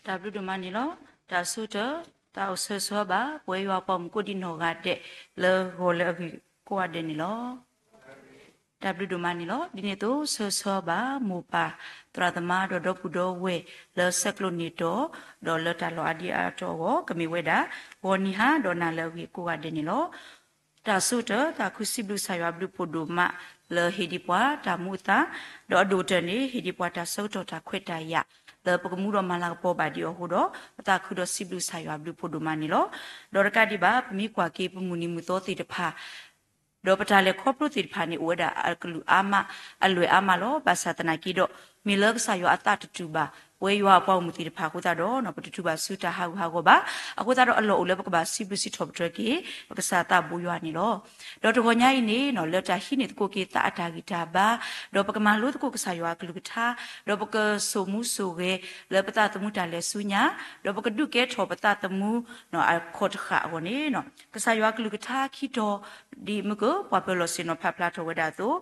တၢ်ဘျုးဒိၣ်မးန့ၣ်လီၤ. တၢ်ဆိကတၢၢ် တၢ်အိၣ်ဆၢဂ့ၤဆၢဝါဘၣ် ပဝဲယွၤအပှၤမုၣ်ကိးဒံနီၢ်ဂၤဒဲး လၢဂီၤလၢအဂ့ၤကိးဂၤဒဲးန့ၣ်လီၤ. တၢ်ဘျုးဒိၣ်မးန့ၣ်လီၤ. ဒ်န့ၣ်အသိး ဆၢဂ့ၤဆၢဝါဘၣ် မိၢ်ပၢ်သရၣ်သမါဒီးဒီပုၢ်ဒီဝဲၢ် လၢဆဲးကျိးန့ၢ်တီၤ ဒီးလၢတၢ်လီၢ်အါဒံအါတီၤအဂီၢ် ကမ့ၢ်ဝဲဒၣ် ဂီၤနံၤဟါဒီးနၤလၢအဂ့ၤကိးဂၤဒဲးန့ၣ်လီၤ. တၢ်ဆိကတၢၢ် တၢ်ခုစံးဘျုးကစၢ်ယွၤအဘျုးဖှိၣ်ဒိၣ်မး လၢဟ့ၣ်ဒံးပှၤတၢ်မူအသါ ဒီးအဒိၣ်ကတၢၢ်န့ၣ် ဟ့ၣ်ဒံးပှၤတၢ်ဆၢကတီၢ်တၢ်ခွဲးတၢ်ယာ် လၢပကမူဒီးမၤလၤကပီၤဘၣ်ဒံးအီၤအဃိဒီး ပသးခုဒီးစံးဘျုးကစၢ်ယွၤအဘျုးဖှိၣ်ဒိၣ်မးန့ၣ်လီၤ. ဒီးတကးဒံးဘၣ် ပမ့ၢ်ကွၢ်က့ၤပမုၢ်နံၤမုၢ်သီသ့ၣ်တဖၣ် ဒီးပတၢ်လဲၤခီဖျိသ့ၣ်တဖၣ်န့ၣ် အိၣ်ဝဲဒၣ်အကလုာ်အါမး အလွဲၢ်အါမးလီၤ. ဘၣ်ဆၣ်သနာ်က့ဒီး မ့ၢ်လၢကစၢ်ယွၤအသးတတူာ်ဘၣ် ပဝဲယွၤအပှၤဂီၢ်မုၢ်သ့ၣ်တဖၣ်အဃိသတးဒီး ပတတူၢ်ဘၣ်ဆူတၢ်ဟးဂူာ်ဟးဂီၤဘၣ်. အဃိသတးဒီးအလီၢ်အိၣ်လၢပကဘၣ်စံးဘျုးစံးထီၣ်ပတြၢၤက့ၤ ပကစၢ်သးဘိယွၤန့ၣ်လီၤ. ဒီးတဂီၤညါအံၤန့ၣ် လၢတၢ်ဟံးန့ၢ်သကိးက့ၤသးအတၢ်ဂံၢ်တၢ်ဘါ ဒီးပကမၤလိသကိးကစၢ်ယွၤအကလုၢ်ကထါ ဒီးပကစိာ်မူစိာ်ဂဲၤ လၢပသးသမူတၢ်လဲၤဆူညါ ဒီးပကဒုးကဲထီၣ်ပသးသမူ အခီၣ်တဃၣ်အဂီၢ်န့ၣ် ကစၢ်ယွၤအကလုၢ်ကထါခံတီၤ ဒ်မုၢ်က ပှၤပၢၤလီၢ်ဆ့ၣ်နီၤဖးဖျါထီၣ်ဝဲဒၣ်အသိး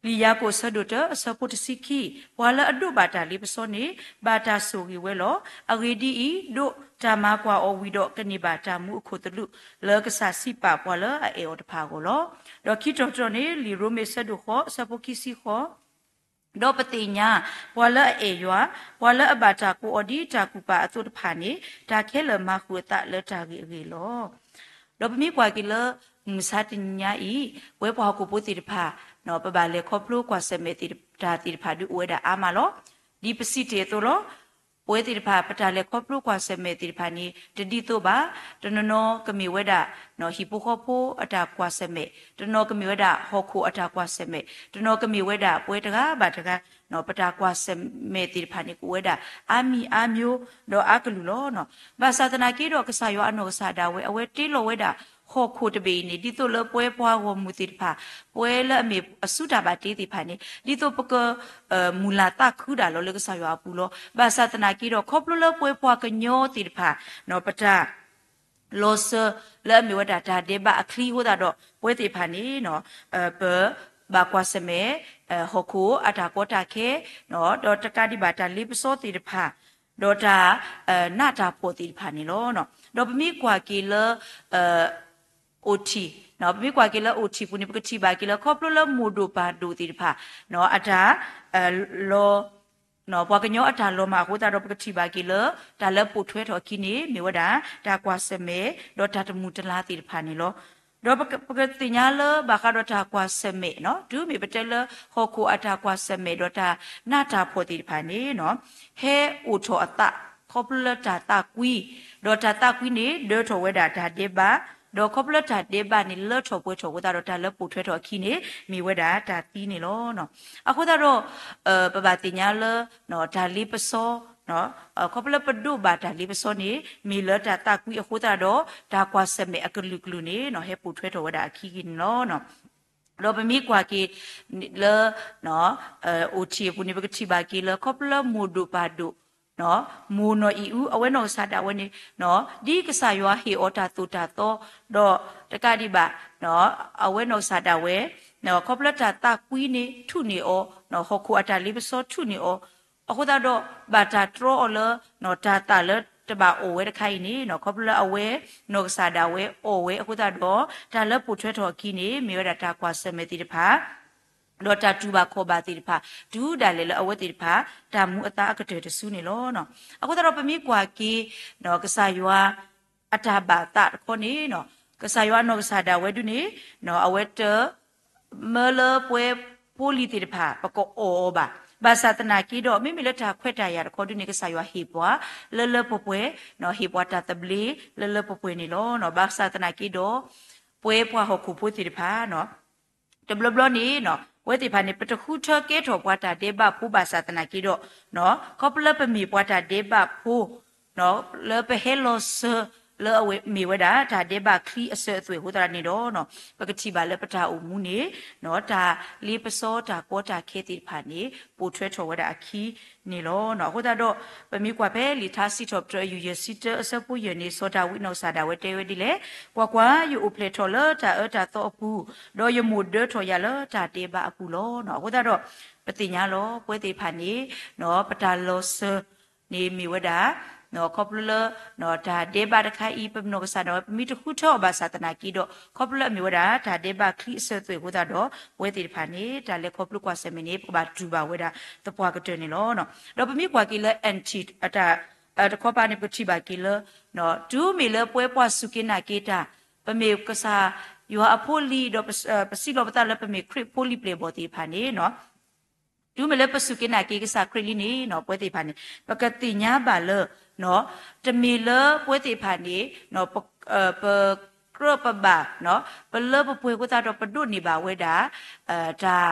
လံာ်ယၤကိာ်အဆၢဒိၣ်တၢ အဆၢဖိတဆံခံ, ပှၤလၢအဒိးဘၣ်တၢ်လ့ပစီန့ၣ် ဘၣ်တၢ်ဆိၣ်ဂ့ၤဝဲလီၤ. အဂ့ၢ်ဒ်အံၤ, ဒိးတၢ်မၤကွၢ်အီၤဝံၤဒီး ကန့ၢ်ဘၣ်တၢ်မူအခိၣ်သလုး လၢကစၢ်စံးပာ်ပှၤလၢအအဲၣ်အီၤတဖၣ်အဂီၢ်လီၤ. ဒီးခံတီၤတတီၤန့ၣ် လံာ်ရိမ့ၤအဆၢဒိၣ်ဃိး အဆၢဖိခံဆံဃိး ဒီးပသ့ၣ်ညါ ပှၤလၢအအဲၣ်ယွၤ, ပှၤလၢအဘၣ်တၢ်ကိးအီၤဒ်တၢ်ကူၣ်ပာ်အသိးတဖၣ်န့ၣ် တၢ်ခဲလၢာ်မၤဃုာ်အသးလၢတၢ်ဂ့ၤအဂ့ၢ်လီၤ. ဒီးပမ့ၢ်ကွၢ်က့ၤလၢ မုၢ်မဆါတနံၤညါအံၤ ပဝဲပှၤဟီၣ်ခိၣ်ဖိသ့ၣ်တဖၣ် ပဘၣ်လဲၤခီဖျိကွၢ်ဆၢၣ်မဲာ်တၢ်သ့ၣ်တဖၣ်ဒုးအိၣ်ဝဲဒၣ်အါမးလီၤ. ဒ်ပစံးတ့ၢ်အသိးလီၤ. ပဝဲသ့ၣ်တဖၣ် ပတၢ်လဲၤခီဖျိကွၢ်ဆၢၣ်မဲာ်သ့ၣ်တဖၣ်န့ၣ် တဒ်သိးဘၣ်. တနီၤနီၤကမ့ၢ်ဝဲဒၣ် ဟံၣ်ဖိဃီဖိအတၢ်ကွၢ်ဆၢၣ်မဲာ်, တနီၤကမ့ၢ်ဝဲဒၣ်ဟီၣ်ခိၣ်အတၢ်ကွၢ်ဆၢၣ်မဲာ်, တနီၤကမ့ၢ်ဝဲဒၣ်ပဝဲတဂၤဘၣ်တဂၤ ပတၢ်ကွၢ်ဆၢၣ်မဲာ်သ့ၣ်တဖၣ်န့ၣ် ကအိၣ်ဝဲဒၣ်အါမံၤအါမျိုး ဒီးအါကလုာ်လီၤ. ဘၣ်ဆၣ်သနာ်က့ဒီး ကစၢ်ယွၤအနီၢ်ကစၢ်ဒၣ်ဝဲ အဝဲတ့လီၤဝဲဒၣ် ဟီၣ်ခိၣ်တဘ့ၣ်အံၤန့ၣ် ဒ်သိးလၢပဝဲပှၤဂီၢ်မုၢ်သ့ၣ်တဖၣ် ပဝဲလၢအမ့ၢ်အစုတၢ်ဘၣ်တ့သ့ၣ်တဖၣ်န့ၣ် ဒ်သိးပက မုၢ်လၢ်သးခုဒၣ်လီၤလၢကစၢ်ယွၤအပူၤလီၤ. ဘၣ်ဆၣ်သနာ်က့ဒီး ခီဖျိလၢပဝဲပှၤကညီသ့ၣ်တဖၣ် ပတၢ် လီၤစၢၤလၢအမ့ၢ်ဝဲဒၣ်တၢ်ဒဲးဘးအချံအဃိသတးဒီး ပဝဲသ့ၣ်တဖၣ်န့ၣ် ပဘၣ်ကွၢ်ဆၢၣ်မဲာ် ဟီၣ်ခိၣ်အတၢ်ကီတၢ်ခဲ ဒီးတကးဒံးဘၣ်တၢ်လ့ပစီသ့ၣ်တဖၣ် ဒီးတၢ် နးတၢ်ဖှီၣ်သ့ၣ်တဖၣ်န့ၣ်လီၤ. ဒီးပမ့ၢ်ကွၢ်က့ၤလၢ အိၣ်ထံး, ပမ့ၢ်ကွၢ်က့ၤလၢအိၣ်ထံးပူၤန့ၣ် ပကထံၣ်ဘၣ်က့ၤလၢ ခီဖျိလၢမိၢ်ဒိၣ်ပၢ်ဒိၣ်သ့ၣ်တဖၣ် အတၢ် လီၤ ပှၤကညီအတၢ်လီၤမၢ်အဃိသတးဒီး ပကထံၣ်ဘၣ်က့ၤလၢ တၢ်လၢပိာ်ထွဲထီၣ်အခံန့ၣ် မ့ၢ်ဝဲဒၣ် တၢ်ကွၢ်ဆၢၣ်မဲာ် ဒီးတၢ်တမုာ်တလၤသ့ၣ်တဖၣ်န့ၣ်လီၤ. ဒီးပကသ့ၣ်ညါလၢဘၣ်ဃးဒီးတၢ်ကွၢ်ဆၢၣ်မဲာ် တုၤမ့ၢ်ပတဲလၢဟီၣ်ခိၣ်အတၢ်ကွၢ်ဆၢၣ်မဲာ်ဒီးတၢ်နးတၢ်ဖှီၣ်သ့ၣ်တဖၣ်န့ၣ် ဟဲအိၣ်ထီၣ်အသး ခီဖျိလၢတၢ်သးကွံ, ဒီးတၢ်သးကွံန့ၣ် ဒၢထီၣ်ဝဲဒၣ်တၢ်ဒဲးဘး, ဒီးခီဖျိလၢတၢ်ဒဲးဘးန့ၣ် လၢထီၣ်ပှဲၤထီၣ်အဃိသတးဒီး တၢ်လၢပိာ်ထွဲထီၣ်အခံန့ၣ် မ့ၢ်ဝဲဒၣ်တၢ်သံန့ၣ်လီၤ. အဃိသတးဒီး ပဘၣ်သ့ၣ်ညါလၢ တၢ်လ့ပစီ ခီဖျိလၢပဒိးဘၣ်တၢ်လ့ပစီန့ၣ် မ့ၢ်လၢတၢ်သးကွံအဃိသတးဒီး တၢ်ကွၢ်ဆၢၣ်မဲာ်အကလုာ်ကလုာ်န့ၣ် ဟဲပိာ်ထွဲထီၣ်ဝဲဒၣ်အခံဂ့ၤန့ၣ်လီၤ. ဒီးပမ့ၢ်ကွၢ်က့ၤလၢ အိၣ်ထံးအပူၤန့ၣ် ပကထံၣ်ဘၣ်က့ၤလၢ ခီဖျိလၢမိၢ်ဒိၣ်ပၢ်ဒိၣ် မိၢ်နီၢ်အံၣ်အူ အဝဲနီၢ်ကစၢ်ဒၣ်ဝဲန့ၣ် ဒ်ကစၢ်ယွၤဟ့ၣ်အီၤတၢ်သိၣ်တၢ်သီ ဒီးတကးဒံးဘၣ် အဝဲနီၢ်ကစၢ်ဒၣ်ဝဲ ခီဖျိလၢတၢ်သးကွံန့ၣ် ထူၣ်န့ၢ်အီၤ ဟီၣ်ခိၣ်အတၢ်လ့ပစီထူၣ်န့ၢ်အီၤ အဃိသတးဒီး ဘၣ်တၢ်တြီအီၤလၢ တၢ်သၣ်လၢတဘၣ်အီၣ်ဝဲတခါအံၤန့ၣ် ခီဖျိလၢအဝဲနီၢ်ကစၢ်ဒၣ်ဝဲအီၣ်ဝဲအဃိသတးဒီး တၢ်လၢပိာ်ထွဲထီၣ်အခံန့ၣ် မ့ၢ်ဝဲဒၣ်တၢ်ကွၢ်ဆၢၣ်မဲာ်သ့ၣ်တဖၣ် ဒီးတၢ်တူၢ်ဘၣ်ခီၣ်ဘၣ်သ့ၣ်တဖၣ် တုၤဒၣ်လဲာ်လၢအဝဲသ့ၣ်တဖၣ် တၢ်မူအသါအကတၢၢ်တစုန့ၣ်လီၤ. အဃိသတးဒီးပမ့ၢ်ကွၢ်က့ၤ ကစၢ်ယွၤ အတၢ်ဘၣ်သးတခီန့ၣ် ကစၢ်ယွၤအနီၢ်ကစၢ်ဒၣ်ဝဲဒုန့ၣ် အဝဲတ မၢလၢပဝဲဖိလံၤသ့ၣ်တဖၣ် ပကအီၣ်အီၤဘၣ်. ဘၣ်ဆၣ်သနာ်က့ဒီး မ့မ့ၢ်လၢတၢ်ခွဲးတၢ်ယာ်တခီဒုန့ၣ် ကစၢ်ယွၤဟ့ၣ်ပှၤ လၢလၢပှဲၤပှဲၤ ဟ့ၣ်ပှၤတၢ်သဘျ့ လၢလၢပှဲၤပှဲၤန့ၣ်လီၤ. ဘၣ်ဆၣ်သနာ်က့ဒီး ပဝဲပှၤဟီၣ်ခိၣ်ဖိသ့ၣ်တဖၣ် တဘျီဘျီန့ၣ် ပဝဲသ့ၣ်တဖၣ်န့ၣ် ပတဃုထၢကဲထီၣ်ပှၤတၢ်ဒဲးဘးဖိဘၣ်ဆၣ်သနာ်က့ဒီး ခီဖျိလၢပမ့ၢ်ပှၤတၢ်ဒဲးဘးဖိ လၢပဟဲလီၤစၢၤ လၢအဝဲမ့ၢ်ဝဲဒၣ် တၢ်ဒဲးဘးချံအစၢၤအသွဲၣ်အဃိသတးန့ၣ်ဒီး ပကထံၣ်ဘၣ်လၢပတၢ်အိၣ်မူန့ၣ် တၢ်လ့ပစီတၢ်ကီတၢ်ခဲသ့ၣ်တဖၣ်န့ၣ် ပိာ်ထွဲထီၣ်ဝဲဒၣ်အခံန့ၣ်လီၤ. အဃိသတးဒီး ပမ့ၢ်ကွၢ်ဖဲလံာ်ထါစံးထီၣ်ပတြၢၤအယူၢ်ယဲၢ်ဆံတၢအဆၢဖိယဲၢ်န့ၣ် စီၤဒၤဝံးနီၢ်ကစၢ်ဒၣ်ဝဲတဲဝဲဒ်လဲၣ်, ကွၢ်ကွၢ်, ယအိၣ်ဖျဲၣ်ထီၣ်လၢတၢ်အၢတၢ်သီအပူၤ, ဒီးယမိၢ်ဒၢထီၣ်ယၤလၢတၢ်ဒဲးဘးအပူၤလီၤ. အဃိသတးဒီး ပသ့ၣ်ညါလီၤ ပဝဲသ့ၣ်တဖၣ်န့ၣ် ပတၢ်လီၤစၢၤ န့ၣ်မ့ၢ်ဝဲဒၣ် ခီဖျိလၢ တၢ်ဒဲးဘးတခါအံၤ ပနီၢ်ကစၢ်ဒၣ်ဝဲ ပမ့ၢ်တဃုထၢအီၤဘၣ်ဆၣ်သနာ်က့ဒီး ခီဖျိလၢအမ့ၢ်ဝဲဒၣ် တၢ်ဒဲးဘးချံအစၢၤအသွဲၣ်အဃိသတးဒီး ပဝဲသ့ၣ်တဖၣ်န့ၣ် တၢ်လဲၤခီဖျိကွၢ်ဆၢၣ်မဲာ်န့ၣ် ပကဘၣ်တူၢ်ဘၣ်ဝဲဒၣ်သပှၢ်ကတၢၢ်န့ၣ်လီၤ. ဒီးပမ့ၢ်ကွၢ်က့ၤလၢ N T တခီပၤန့ၣ် ပကထံၣ်ဘၣ်က့ၤလၢ တုၤမ့ၢ်လၢပဝဲပှၤစူၢ်က့ၤနာ်က့ၤတၢ် ပမ့ၢ်ကစၢ်ယွၤအဖိလံၤဒီး ပစံးလီၤပသးလၢပမ့ၢ်ခရံာ်ဖိလံၤပျဲၢ်ဘီၣ်သ့ၣ်တဖၣ်န့ၣ် တုၤမ့ၢ်လၢပစူၢ်က့ၤနာ်က့ၤကစၢ်ခရံာ်လံန့ၣ် ပဝဲသ့ၣ်တဖၣ်န့ၣ် ပကသ့ၣ်ညါဘၣ်လၢ တမ့ၢ်လၢပဝဲသ့ၣ်တဖၣ်န့ၣ် ပကြၢးပဘၣ် ပလၢပပှဲၤအဃိသတးဒီး ပဒိးန့ၢ်ဘၣ်ဝဲဒၣ် တၢ်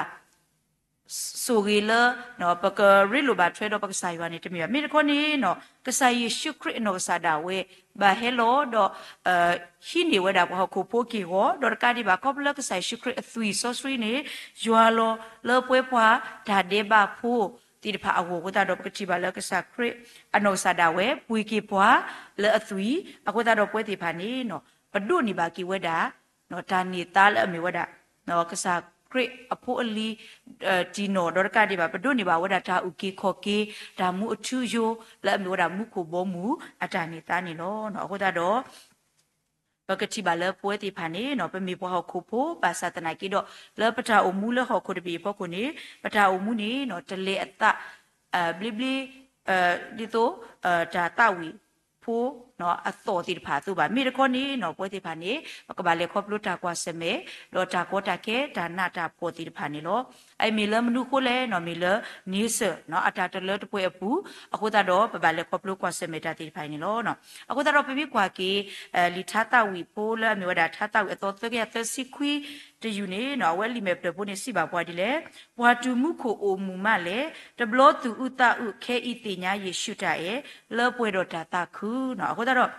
ဆိၣ်ဂ့ၤလၢ ပကရ့လိာ်ဘၣ်ထွဲဒီးပကစၢ်ယွၤန့ၣ် တမ့ၢ်ဘၣ်. မ့ၢ်တခီန့ၣ် ကစၢ်ယ့ၣ်ၡူးခရံာ်အနီၢ်ကစၢ်ဒၣ်ဝဲ ဘၣ်ဟဲလီၤဒီး ဟံးန့ၢ်ဝဲဒၣ်ပှၤဟီၣ်ခိၣ်ဖိက့ၢ်ဂီၤ ဒီးတကးဒံးဘၣ် ခီဖျိလၢကစၢ်ယ့ၣ်ၡူးခရံာ်အသွံၣ်စီဆှံန့ၣ် ယွၤလီၤလၢပဝဲပှၤတၢ်ဒဲးဘးဖိသ့ၣ်တဖၣ်အဂီၢ်အဃိသတးဒီး ပကထံၣ်ဘၣ်လၢကစၢ်ခရံာ်အနီၢ်ကစၢ်ဒၣ်ဝဲ ပှ့ၤက့ၤပှၤလၢအသွံၣ်အဃိသတးဒီး ပဝဲသ့ၣ်တဖၣ်န့ၣ် ပဒိးန့ၢ်ဘၣ်က့ၤဝဲဒၣ် တၢ်န့ၢ်သါလၢအမ့ၢ်ဝဲဒၣ် ကစၢ်ခရံာ်အဖိအလံၤ တံၢ်နီၢ် ဒီးတကးဒံးဘၣ် ပဒိးန့ၢ်ဘၣ်ဝဲဒၣ်တၢ်အုၣ်က့ၤခီၣ်က့ၤ တၢ်မူအထူအယိာ် လၢအမ့ၢ်ဝဲဒၣ်မူခိၣ်ဘီမုၢ်အတၢ်န့ၢ်သါန့ၣ်လီၤ. အဃိသတးဒီး ပကထံၣ်ဘၣ်လၢပဝဲသ့ၣ်တဖၣ်န့ၣ် ပမ့ၢ်ပှၤဟီၣ်ခိၣ်ဖိဘၣ်ဆၣ်သနာ်က့ဒီး လၢပတၢ်အိၣ်မူလၢဟီၣ်ခိၣ်တဘ့ၣ်အဖီခိၣ်န့ၣ် ပတၢ်အိၣ်မူန့ၣ် တလဲၤအသး ဘျ့ဘျ့ ဒ်သိး တၢ်သးဝံၣ်ဖိအသီၣ်သ့ၣ်တဖၣ်အသိးဘၣ်. မ့ၢ်တခီန့ၣ် ပဝဲသ့ၣ်တဖၣ်န့ၣ် ပကဘၣ်လဲၤခီဖျိတၢ်ကွၢ်ဆၢၣ်မဲာ် ဒီးတၢ်ကီတၢ်ခဲ တၢ်နးတၢ်ဖှီၣ်သ့ၣ်တဖၣ်န့ၣ်လီၤ. အအံၤမ့ၢ်လၢမနုၤအဃိလဲၣ်န့ၣ် မ့ၢ်လၢ nature အတၢ်တလၢတပှဲၤအပူၤ အဃိသတးဒီး ပဘၣ်လဲၤခီဖျိကွၢ်ဆၢၣ်မဲာ်တၢ်သ့ၣ်တဖၣ်အံၤန့ၣ်လီၤ. အဃိသတးဒီးပမ့ၢ်ကွၢ်က့ၤ လံာ်ထါသးဝံၣ်ဖိလၢအမ့ၢ်ဝဲဒၣ် ထါသးဝံၣ်အသီသၢကယၤသၢဆံခွံတယုၢ်န့ၣ် အဝဲလံာ်မဲာ်ဖျၢၣ်ဖိန့ၣ် စံးဘၣ်ပှၤဒ်လဲၣ်, ပှၤတူၢ်မူခိၣ်အိၣ်မုာ်မးလဲၣ်, တဘျီသူၣ်အုးသးအုးခဲအံၤသ့ၣ်ညါယ့ၣ်ၡူးတၢ်အဲၣ် လၢပှဲၤဒီးတၢ်သးခုနီၤ. အဃိသတးဒီး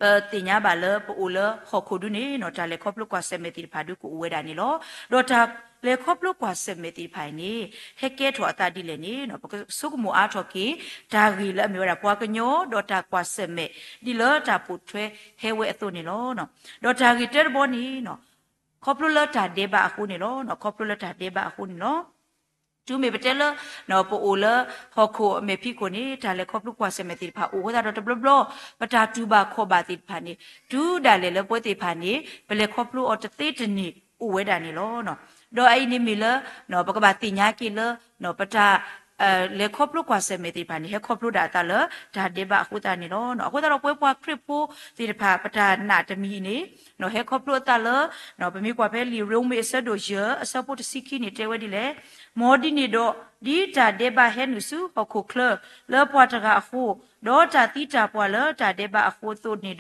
ပသ့ၣ်ညါဘၣ်လၢပအိၣ်လၢဟီၣ်ခိၣ်ဒုန့ၣ်နီၤ တၢ်လဲၤခီဖျိကွၢ်ဆၢၣ်မဲာ်သ့ၣ်တဖၣ်ဒုကအိၣ်ဝဲဒၣ်န့ၣ်လီၤ. ဒီးတၢ်လဲၤခီဖျိကွၢ်ဆၢၣ်မဲာ်သ့ၣ်တဖၣ်အံၤန့ၣ် ဟဲကဲထီၣ်အသးဒ်လဲၣ်န့ၣ် ပကဆိကမိၣ်အါထီၣ်က့ၤ တၢ်ဂ့ၢ်လၢအမ့ၢ်ဝဲဒၣ်ပှၤကညီ ဒီးတၢ်ကွၢ်ဆၢၣ်မဲာ် ဒ်လၢတၢ်ပိာ်ထွဲဟဲဝဲအသိးန့ၣ်လီၤ. ဒီးတၢ်ဂ့ၢ်တၢတဘီန့ၣ် ခီဖျိလၢတၢ်ဒဲးဘးအဃိန့ၣ်လီၤ. ခီဖျိလၢတၢ်ဒဲးဘးအဃိန့ၣ်လီၤ. တုၤမ့ၢ်ပတဲလၢ ပအိၣ်လၢဟီၣ်ခိၣ်အမဲာ်ဖံးခိၣ်န့ၣ် တၢ်လဲၤခီဖျိကွၢ်ဆၢၣ်မဲာ်သ့ၣ်တဖၣ်အိၣ်အဃိသတးဒီး တဘျီဘျီ ပတၢ်တူၢ်ဘၣ်ခီၣ်ဘၣ်သ့ၣ်တဖၣ်န့ၣ် တုၤဒၣ်လဲာ်လၢပဝဲသ့ၣ်တဖၣ်န့ၣ် ပလဲၤခီဖျိအီၤတသ့တန့ၢ်အိၣ်ဝဲဒၣ်န့ၣ်လီၤ. ဒီးအအံၤန့ၣ်မ့ၢ်လၢ ပကဘၣ်သ့ၣ်ညါက့ၤလၢ ပတၢ် လဲၤခီဖျိကွၢ်ဆၢၣ်မဲာ်သ့ၣ်တဖၣ်န့ၣ် ဟဲခီဖျိဒၣ်အသးလၢတၢ်ဒဲးဘးအဃိသတးန့ၣ်လီၤ. အဃိသတးဒီးပဝဲပှၤခရံာ်ဖိသ့ၣ်တဖၣ် ပတၢ်နာ်တမံၤအံၤန့ၣ် ဟဲခီဖျိအသးလၢ ပမ့ၢ်ကွၢ်ဖဲလံာ်ရိမ့ၤအဆၢဒိၣ်ယဲၢ် အဆၢဖိတဆံခံန့ၣ် တဲဝဲဒ်လဲၣ်, မ်ဒ်န့ၣ်ဒီး ဒ်တၢ်ဒဲးဘးဟဲနုာ်ဆူဟီၣ်ခိၣ်ချၢ လၢပှၤတဂၤအဃိ, ဒီးတၢ်သံတၢ်ပှၢ်လၢတၢ်ဒဲးဘးအဃိအသိးန့ၣ်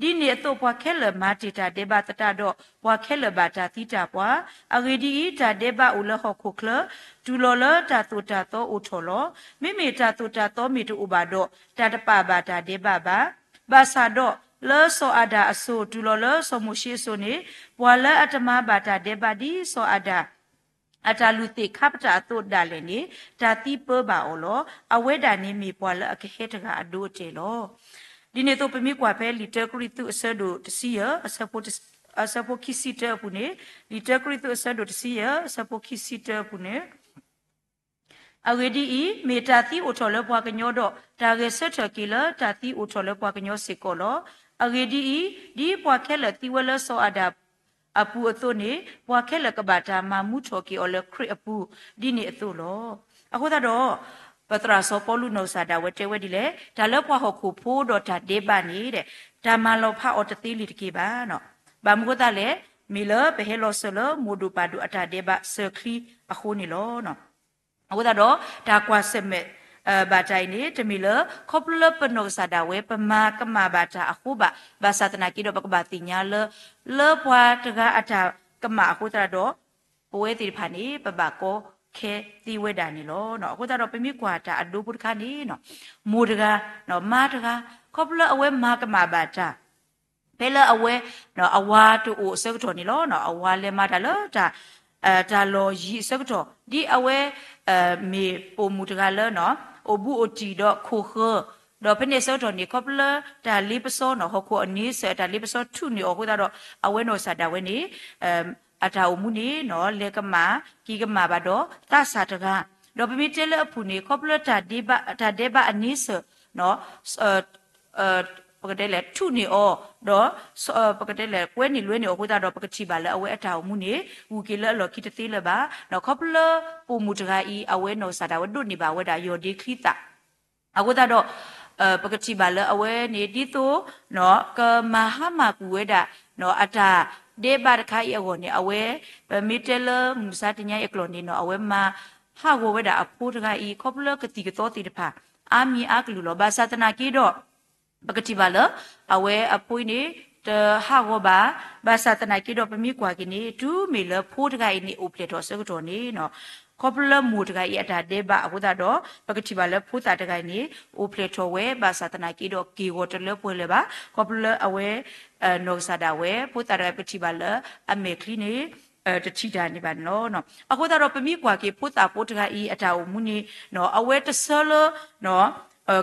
ဒီး, ဒ်န့ၣ်အသိးပှၤခဲလၢာ်မၤတ့ၢ်တၢ်ဒဲးဘးသတးဒီး ပှၤခဲလၢာ်ဘၣ်တၢ်သံတၢ်ပှၢ်. အဂ့ၢ်ဒ်အံၤ, တၢ်ဒဲးဘးအိၣ်လၢဟီၣ်ခိၣ်ချၢ တုၤလီၤလၢတၢ်သိၣ်တၢ်သီအိၣ်ထီၣ်လီၤ. မ့မ့ၢ်တၢ်သိၣ်တၢ်သီမ့ၢ်တအိၣ်ဘၣ်ဒီး တၢ်တပာ်ဘၣ်တၢ်ဒဲးဘးဘၣ်. ဘၣ်ဆၣ်ဒီး လၢစီၤအၤဒၣ်အစိၤ တုၤလီၤလၢစီၤမိၤၡ့အစိၤန့ၣ်, ပှၤလၢအတမၤဘၣ်တၢ်ဒဲးဘးဒ်စီၤအၤဒၣ် အတၢ်လုၢ်သ့ၣ်ခါပတာ်အသိးဒၣ်လဲာ်န့ၣ် တၢ်သံပၢဘၣ်အီၤလီၤ. အဝဲဒၣ်န့ၣ်မ့ၢ်ပှၤလၢအကဟဲတဂၤအဒိအတဲာ်လီၤ. ဒ်န့ၣ်အသိးပမ့ၢ်ကွၢ်ဖဲလံာ်တၢကရံၣ်သူးအဆၢဒိၣ်တဆံယဲၢ် အဆၢဖိခံဆံတၢအပူၤန့ၣ်, လံာ်တၢကရံၣ်သူးအဆၢဒိၣ်တဆံယဲၢ် အဆၢဖိခံဆံတၢအပူၤန့ၣ် အဂ့ၢ်ဒ်အံၤ, မ့ၢ်တၢ်သံအိၣ်ထီၣ်လၢပှၤကညီဒီး တၢ်ဂဲၤဆၢထၢၣ်က့ၤလၢတၢ်သံအိၣ်ထီၣ်လၢပှၤကညီစ့ၢ်ကီးလီၤ. အဂ့ၢ်ဒ်အံၤ, ဒ်ပှၤခဲလၢာ်သံဝဲလၢစီၤအၤဒၣ်အပူၤအသိးန့ၣ်, ပှၤခဲလၢာ်ကဘၣ်တၢ်မၤမူထီၣ်က့ၤအီၤလၢခရံာ်အပူၤ ဒ်န့ၣ်အသိးလီၤ. အဃိသတးဒီး ပသရၣ်စီၤပီလူးနီၢ်ကစၢ်ဒၣ်ဝဲတဲဝဲဒ်လဲၣ်, တၢ်လၢပှၤဟီၣ်ခိၣ်ဖိဒီးတၢ်ဒဲးဘးန့ၣ် တၢ်မၤလီၤဖးအီၤတသ့လၢၤတက့ၢ်ဘၣ်. ဘၣ်မနုၤအဃိသတးလဲၣ်, မ့ၢ်လၢပဟဲလီၤစၢၤလၢမိၢ်ဒိၣ်ပၢ်ဒိၣ်အတၢ်ဒဲးဘးစၢၤချံအဃိန့ၣ်လီၤ. အဃိသတးဒီး တၢ်ကွၢ်ဆၢၣ်မဲာ် ဘၣ်တၢ်အံၤန့ၣ် တမ့ၢ်လၢ ခီဖျိလၢပနီၢ်ကစၢ်ဒၣ်ဝဲ ပမၤကမၣ်ဘၣ်တၢ်အဃိဘၣ်. ဘၣ်ဆၣ်သနာ်က့ဒီး ပကဘၣ်သ့ၣ်ညါလၢ လၢပှၤတဂၤအတၢ်ကမၣ်အဃိသတးဒီး ပဝဲသ့ၣ်တဖၣ်န့ၣ် ပဘၣ်ကီခဲသ့ဝဲဒၣ်န့ၣ်လီၤ. အဃိသတးဒီး ပမ့ၢ်ကွၢ်တၢ်အဒိဖိတခါန့ၣ် မိၢ်တဂၤ မါတဂၤ ခီဖျိလၢအဝဲမၤကမၣ်ဘၣ်တၢ် ဖဲလၢအဝဲ အဝၤတအိၣ်အဆၢကတီၢ်န့ၣ်လီၤ. အဝၤလဲၤမၤတၢ်လၢ တၢ်လီၢ်ယံၤအဆၢကတီၢ် ဒ်အဝဲ မ့ၢ်ပိာ်မုၣ်တဂၤလၢ အိၣ်ဘူးအိၣ်တံၢ်ဒီးခိၣ်ဃၢၤ, ဒီးဖဲန့ၣ်အဆၢကတီၢ်န့ၣ် ခီဖျိလၢတၢ်လ့ပစီနီၤ ဟီၣ်ခိၣ်အန့ဆၢၣ် တၢ်လ့ပစီထူၣ်န့ၢ်အီၤအဃိသတးဒီး အဝဲနီၢ်ကစၢ်ဒၣ်ဝဲန့ၣ် အတၢ်အိၣ်မူန့ၣ် လဲၤကမၣ်က့ၤကမၣ်ဘၣ်ဒီးသးစၢ်တဂၤ ဒီးပမ့ၢ်တဲလၢအဖုၣ်န့ၣ် ခီဖျိလၢတၢ်ဒဲးဘး တၢ်ဒဲးဘးအန့ဆၢၣ် ပကတဲလဲၣ် ထူးန့ၢ်အီၤ ဒီး ပကတဲလဲၣ် ကွဲန့ၢ်လွဲန့ၢ်အဃိသတးဒီး ပကထံၣ်ဘၣ်လၢအဝဲအတၢ်အိၣ်မူန့ၣ် ဂုၤက့ၤလၢအလီၢ်ခံတသ့လၢၤဘၣ်. ခီဖျိလၢပိာ်မုၣ်တဂၤအံၤ အဝဲနီၢ်ကစၢ်ဒၣ်ဝဲဒိးန့ၢ်ဘၣ်ဝဲဒၣ်ယီၢ်ဒ့ချံသၣ် အဃိသတးဒီး ပကထံၣ်ဘၣ်လၢအဝဲန့ၣ် ဒ်သိး ကမၤဟါမၢ်ကွံာ်ဝဲဒၣ် အတၢ်ဒဲးဘးတခါအံၤအဂီၢ်န့ၣ် အဝဲ ပမ့ၢ်တဲလၢမုၢ်မဆါတနံၤအံၤအကျိာ်န့ၣ်နီၤ အဝဲမၤဟးဂီၤဝဲဒၣ်အဖိတဂၤအံၤ ခီဖျိလၢကသံၣ်ကသီသ့ၣ်တဖၣ် အါမံၤအါကလုာ်လီၤ. ဘၣ်ဆၣ်သနာ်က့ဒီး ပကထံၣ်ဘၣ်လၢ အဝဲအဖိအံၤန့ၣ် တဟးဂီၤဘၣ်. ဘၣ်ဆၣ်သနာ်က့ဒီး ပမ့ၢ်ကွၢ်က့ၤန့ၣ် တုၤမ့ၢ်လၢဖိတဂၤအံၤန့ၣ် အိၣ်ဖျဲၣ်ထီၣ်အဆၢကတီၢ်န့ၣ်နီၤ ခီဖျိလၢမိၢ်တဂၤအံၤအတၢ်ဒဲးဘးအဃိသတးဒီး ပကထံၣ်ဘၣ်လၢဖိသၣ်တဂၤအံၤန့ၣ် အိၣ်ဖျဲၣ်ထီၣ်ဝဲ ဘၣ်ဆၣ်သနာ်က့ဒီး က့ၢ်ဂီၤတလၢပှဲၤလၢၤဘၣ်. ခီဖျိလၢအဝဲ နီၢ်ကစၢ်ဒၣ်ဝဲ ဖိသၣ်တဂၤအံၤ ပကထံၣ်ဘၣ်လၢအမဲာ်ချံန့ၣ် တထံၣ်တၢ်န့ၣ်ဘၣ်န့ၣ်လီၤ. အဃိသတးဒီး ပမ့ၢ်ကွၢ်က့ၤဖိသၣ်ဖိတဂၤအံၤ အတၢ်အိၣ်မူန့ၣ်နီၤ အဝဲတဆၢလၢ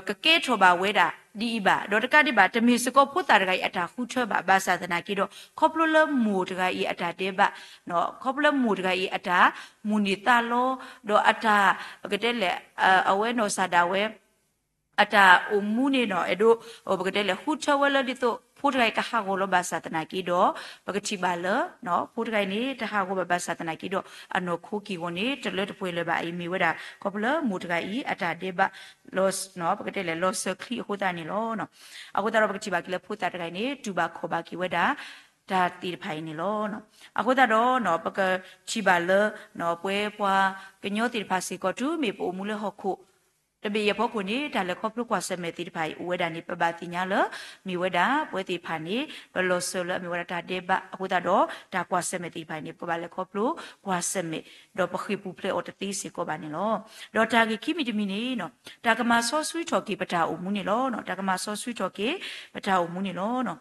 ကကဲထီၣ်ဘၣ်ဝဲဒၣ်ဒ်အံၤဘၣ်. ဒီးတကးဒံးဘၣ် တမ့ၢ်စ့ၢ်ကီးဖိသၣ်တဂၤအံၤအတၢ်ဃုထၢဘၣ်. ဘၣ်ဆၣ်သနာ်က့ဒီး ခီဖျိလၢမိၢ်တဂၤအံၤအတၢ်ဒဲးဘး ခီဖျိလၢမိၢ်တဂၤအံၤအတၢ်မိၣ်န့ၢ်သးလီ ဒီးအတၢ် ပကတဲလဲၣ် အဝဲနီၢ်ကစၢ်ဒၣ်ဝဲ အတၢ်အိၣ်မူန့ၣ်နီၤ အဲၣ်ဒိး ပကတဲလဲၣ် ဃုထၢဝဲလၢဒ်သိး ဖိတဂၤအံၤကဟးဂီၤလီၤ ဘၣ်ဆၣ်သနာ်က့ဒီး ပကထံၣ်ဘၣ်လၢ ဖိတဂၤအံၤန့ၣ် တဟးဂီၤဘၣ် ဘၣ်ဆၣ်သနာ်က့ဒီး အနီၢ်ခိက့ၢ်ဂီၤန့ၣ် တလၢတပှဲၤလၢၤဘၣ်. အံၤမ့ၢ်ဝဲဒၣ် ခီဖျိလၢမိၢ်တဂၤအံၤ အတၢ်ဒဲးဘး ပကတဲလဲၣ် လီၤစၢၤချံအဃိသတးန့ၣ်လီၤ. အဃိသတးဒီး ပကထံၣ်ဘၣ်က့ၤလၢဖိသၣ်တဂၤအံၤန့ၣ် တူၢ်ဘၣ်ခီၣ်ဘၣ်က့ၤဝဲဒၣ် တၢ်သ့ၣ်တဖၣ်အံၤန့ၣ်လီၤ. အဃိသတးဒီး ပကထံၣ်ဘၣ်လၢ ပဝဲပှၤကညီသ့ၣ်တဖၣ်စ့ၢ်ကီး တုၤမ့ၢ်ပအိၣ်မူလၢဟီၣ်ခိၣ် တဘ့ၣ်အံၤအဖီခိၣ်န့ၣ် တၢ်လဲၤခီဖျိကွၢ်ဆၢၣ်မဲာ်သ့ၣ်တဖၣ်အံၤ အိၣ်ဝဲဒၣ်န့ၣ် ပဘၣ်သ့ၣ်ညါလၢ မ့ၢ်ဝဲဒၣ် ပဝဲသ့ၣ်တဖၣ်န့ၣ် ပလီၤစၢၤလၢအမ့ၢ်ဝဲဒၣ်တၢ်ဒဲးဘးအဃိသတးဒီး တၢ်ကွၢ်ဆၢၣ်မဲာ်သ့ၣ်တဖၣ်အံၤန့ၣ် ပကဘၣ်လဲၤခီဖျိကွၢ်ဆၢၣ်မဲာ် ဒီးပဃ့ၢ်ပူၤဖျဲးအီၤတသ့စ့ၢ်ကီးဘၣ်န့ၣ်လီၤ. ဒီးတၢ်ဂ့ၢ်ခံမံၤတမံၤန့ၣ် တၢ်ကမၤစီဆှံထီၣ်က့ၤပတၢ်အိၣ်မူန့ၣ်လီၤ. တၢ်ကမၤစီဆှံထီၣ်က့ၤပတၢ်အိၣ်မူန့ၣ်လီၤ.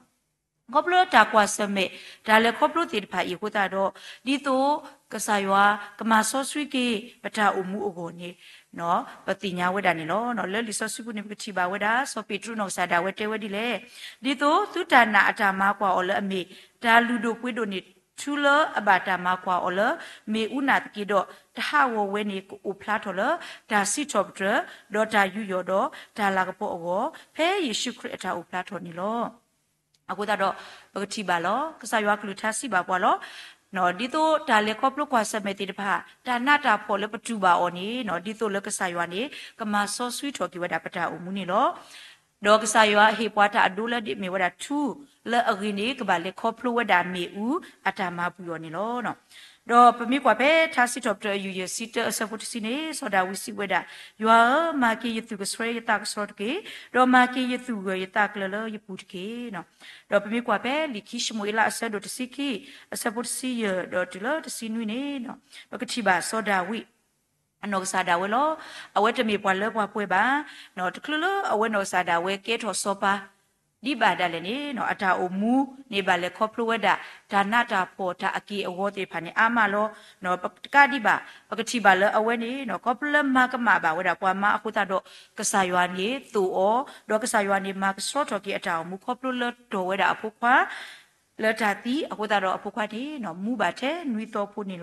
ခီဖျိတၢ်ကွၢ်ဆၢၣ်မဲာ် တၢ်လဲၤခီဖျိသ့ၣ်တဖၣ်အံၤအဃိသတးဒီး ဒ်သိးကစၢ်ယွၤကမၤစီဆှံက့ၤ ပတၢ်အိၣ်မူအဂီၢ်န့ၣ် ပသ့ၣ်ညါဝဲဒၣ်န့ၣ်လီၤ. လၢလံာ်စီဆှံပူၤန့ၣ် ပကထံၣ်ဘၣ်ဝဲဒၣ် စီၤပ့းတရူးနီၢ်ကစၢ်ဒၣ်ဝဲတဲဝဲဒ်လဲၣ်, ဒ်သိးသုတၢ်နာ်အတၢ်မၤကွၢ်အီၤလၢအမ့ၢ် တၢ်လုၢ်ဒိၣ်ပှ့ၤဒိၣ်န့ၣ် ထူလၢအဘၣ်တၢ်မၤကွၢ်အီၤလၢ မ့ၣ်အူနၢ်သက့ဒီး တဟးဂီၤဝဲန့ၣ် ကအိၣ်ဖျါထီၣ်လၢ တၢ်စံးထီၣ်ပတြၢၤ ဒီးတၢ်ယူးယီၣ်ဒီးတၢ်လၤကပီၤအဂီၢ် ဖဲယ့ၣ်ၡူးခရံာ်အတၢ်အိၣ်ဖျါထီၣ်န့ၣ်လီၤ. အဃိသတးဒီး ပကထံၣ်ဘၣ်လီၤ. ကစၢ်ယွၤကလုၢ်ကထါစံးဘၣ်ပှၤလီၤ. ဒ်သိးတၢ်လဲၤခီဖျိကွၢ်ဆၢၣ်မဲာ်သ့ၣ်တဖၣ် တၢ်နးတၢ်ဖှီၣ်လၢပတူၢ်ဘၣ်အီၤန့ၣ် ဒ်သိးလၢကစၢ်ယွၤန့ၣ် ကမၤစီဆှံထီၣ်က့ၤဝဲဒၣ်ပတၢ်အိၣ်မူန့ၣ်လီၤ. ဒီးကစၢ်ယွၤဟ့ၣ်ပှၤတၢ်အဒိလၢဒ်မ့ၢ်ဝဲဒၣ်ထူ လၢအဂ့ၤန့ၣ် ကဘၣ်လဲၤခီဖျိဝဲဒၣ်မ့ၣ်အူအတၢ်မၤပူၤအီၤန့ၣ်လီၤ. ဒီးပမ့ၢ်ကွၢ်ဖဲထါစံးထီၣ်ပတြၢၤအယုၢ်ယဲၢ်ဆံတၢ အဆၢဖိတဆံန့ၣ် စီၤဒၤဝံးစံးဝဲဒၣ်, ယွၤဧၢ, မၤက့ၤယသူၣ်ကဆှီယသးကဆှီတက့ၢ်, ဒီးမၤက့ၤယသူၣ်ဂၢၢ်ယသးကျၢၤလၢယပူၤတက့ၢ်. ဒီးပမ့ၢ်ကွၢ်ဖဲလံာ်ခံၡမူၤအ့လးအဆၢဒိၣ်တဆံခံ အဆၢဖိတဆံယဲၢ် ဒီးတုၤလၢတဆံနွံန့ၣ် ပကထံၣ်ဘၣ်စီၤဒၤဝံး အနီၢ်ကစၢ်ဒၣ်ဝဲလီၤ. အဝဲတမ့ၢ်ပှၤလၢပှၤပှဲၤဘၣ်. တချုးလၢအဝဲနီၢ်ကစၢ်ဒၣ်ဝဲကဲထီၣ်စီၤပၤ ဒ်ဘၣ်ဒၣ်လဲာ်န့ၣ် အတၢ်အိၣ်မူန့ၣ်ဘၣ်လဲၤခီဖျိဝဲဒၣ် တၢ်နးတၢ်ဖှီၣ်တၢ်အက့ၢ်အဂီၤသ့ၣ်တဖၣ်န့ၣ် အါမးလီၤ. တကးဒံးဘၣ် ပကထံၣ်ဘၣ်လၢအဝဲန့ၣ် ခီဖျိလၢမၤကမၣ်ဘၣ်ဝဲဒၣ်ပှၤမါအဃိသတးဒီး ကစၢ်ယွၤန့ၣ်သိၣ်အီၤ, ဒီးကစၢ်ယွၤန့ၣ်မၤကဆှီထီၣ်က့ၤအတၢ်အိၣ်မူခီဖျိလၢတီၢ်ဝဲဒၣ်အဖိခွါ လၢတၢ်သံအဃိသတးဒီးအဖိခွါန့ၣ် မူဘၣ်ထဲနွံသီဖိန့ၣ်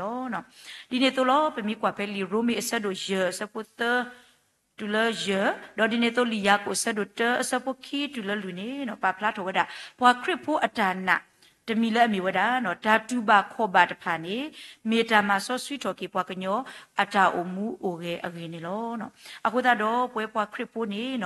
လီၤ. ဒ်န့ၣ်အသိးလီၤ ပမ့ၢ်ကွၢ်ဖဲလံာ်ရိမ့ၤအဆၢဒိၣ်ယဲၢ်အဆၢဖိသၢ တုၤလၢယဲၢ်, ဒီးဒ်န့ၣ်အသိးလံာ်ယၤကိာ်အဆၢဒိၣ်တၢ အဆၢဖိခံတုၤလၢလွံၢ်န့ၣ် ပာ်ဖျါထီၣ်ဝဲဒၣ် ပှၤခရံာ်ဖိအတၢ်နာ် တမံၤလၢအမ့ၢ်ဝဲဒၣ် တၢ်တူၢ်ဘၣ်ခီၣ်ဘၣ်တဖၣ်န့ၣ် မ့ၢ်တၢ်မၤစီဆှံထီၣ်က့ၤပှၤကညီအတၢ်အိၣ်မူအိၣ်ဂဲၤအဂ့ၢ်န့ၣ်လီၤ. အဃိသတးဒီး ပဝဲပှၤခရံာ်ဖိန့ၣ်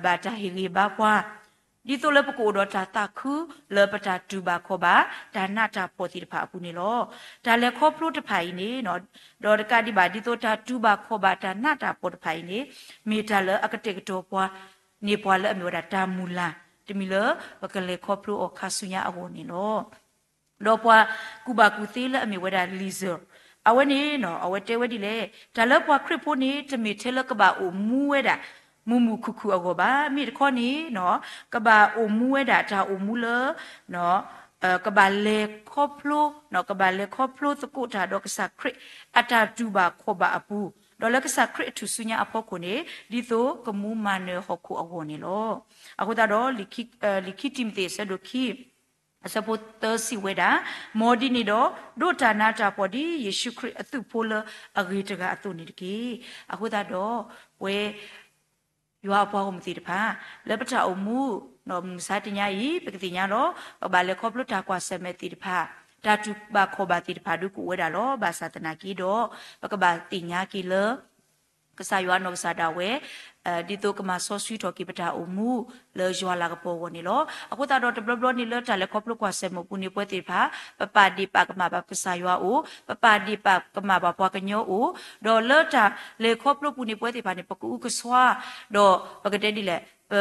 ဘၣ်တၢ်ဟ့ၣ်ဂံၢ်ဘါပှၤ ဒ်သိးလၢပကအိၣ်ဒီးတၢ်သးခု လၢပတၢ်တူၢ်ဘၣ်ခီၣ်ဘၣ် တၢ်နးတၢ်ဖှီၣ်သ့ၣ်တဖၣ်အပူၤန့ၣ်လီၤ. တၢ်လဲၤခီဖျိတဖၣ်အံၤန့ၣ် ဒီးတကးဒံးဘၣ် ဒ်သိးတၢ်တူၢ်ဘၣ်ခီၣ်ဘၣ်တၢ်နးတၢ်ဖှီၣ်တဖၣ်အံၤန့ၣ် မ့ၢ်တၢ်လၢအကတဲာ်ကတီၤပှၤ န့ၢ်ပှၤလၢအမ့ၢ်ဝဲဒၣ်တၢ်မုၢ်လၢ် တမံၤလၢပကလဲၤခီဖျိအီၤခါဆူညါအဂီၢ်န့ၣ်လီၤ. ဒီးပှၤကူၣ်ဘၣ်ကူၣ်သ့လၢအမ့ၢ်ဝဲဒၣ် Lizzo အဝဲန့ၣ် အဝဲတဲဝဲဒ်လဲၣ်, တၢ်လၢပှၤခရံာ်ဖိန့ၣ် တမ့ၢ်ထဲလၢကဘၣ်အိၣ်မူဝဲဒၣ် မုာ်မုာ်ခုၣ်ခုၣ်အဂီၢ်ဘၣ်. မ့ၢ်တခီန့ၣ် ကဘၣ်အိၣ်မူဝဲဒၣ်တၢ်အိၣ်မူလၢ ကဘၣ်လဲၤခီဖျိ ကဘၣ်လဲၤခီဖျိသကိးတၢ်ဒီးကစၢ်ခရံာ် အတၢ်တူၢ်ဘၣ်ခီၣ်ဘၣ်အပူၤ, ဒီးလၢကစၢ်ခရံာ်အထူၣ်စုညါအဖီခိၣ်န့ၣ် ဒ်သိးကမူမၤနၢၤဟီၣ်ခိၣ်အဂီၢ်န့ၣ်လီၤ. အဃိသတးဒီး လံာ်ခံတံၤမသ့းအဆၢဒိၣ်ခံ အဆၢဖိသၢစံးဝဲဒၣ်, မ်ဒ်န့ၣ်ဒီး ဒိးတၢ်နးတၢ်ဖှီၣ်ဒ်ယ့ၣ်ၡူးခရံာ်အသုးဖိလၢအဂ့ၤတဂၤအသိးန့ၣ်တက့ၢ်. အဃိသတးဒီး ပဝဲ ယွၤအပှၤဂီၢ်မုၢ်သ့ၣ်တဖၣ် လၢပတၢ်အိၣ်မူ မုၢ်မဆါတနံၤအံၤ ပကသ့ၣ်ညါလီၤ. ပကဘၣ်လဲၤခီဖျိတၢ်ကွၢ်ဆၢၣ်မဲာ်သ့ၣ်တဖၣ်, တၢ်တူၢ်ဘၣ်ခီၣ်ဘၣ်သ့ၣ်တဖၣ်ဒုးကအိၣ်ဝဲဒၣ်လီၤ. ဘၣ်ဆၣ်သနာ်က့ဒီး ပကဘၣ်သ့ၣ်ညါက့ၤလၢ ကစၢ်ယွၤအနီၢ်ကစၢ်ဒၣ်ဝဲ ဒ်သိးကမၤစီဆှံထီၣ်က့ၤပတၢ်အိၣ်မူ လၢယွၤလၤကပီၤအဂီၢ်န့ၣ်လီၤ. အဃိသတးဒီးတဘျီဘျီန့ၣ် လၢတၢ်လဲၤခီဖျိကွၢ်ဆၢၣ်မဲာ်အပူၤန့ၣ် ပဝဲသ့ၣ်တဖၣ် ပပာ်ဒ့ၣ်ပာ်ကမၣ်ဘၣ်ကစၢ်ယွၤအအိၣ်, ပပာ်ဒ့ၣ်ပာ်ကမၣ်ဘၣ်ပှၤကညီအအိၣ်, ဒီးလၢတၢ်လဲၤခီဖျိပူၤန့ၣ် ပဝဲသ့ၣ်တဖၣ်န့ၣ် ပကအုကစွါ, ဒီးပကတဲဒ်လဲၣ် ပ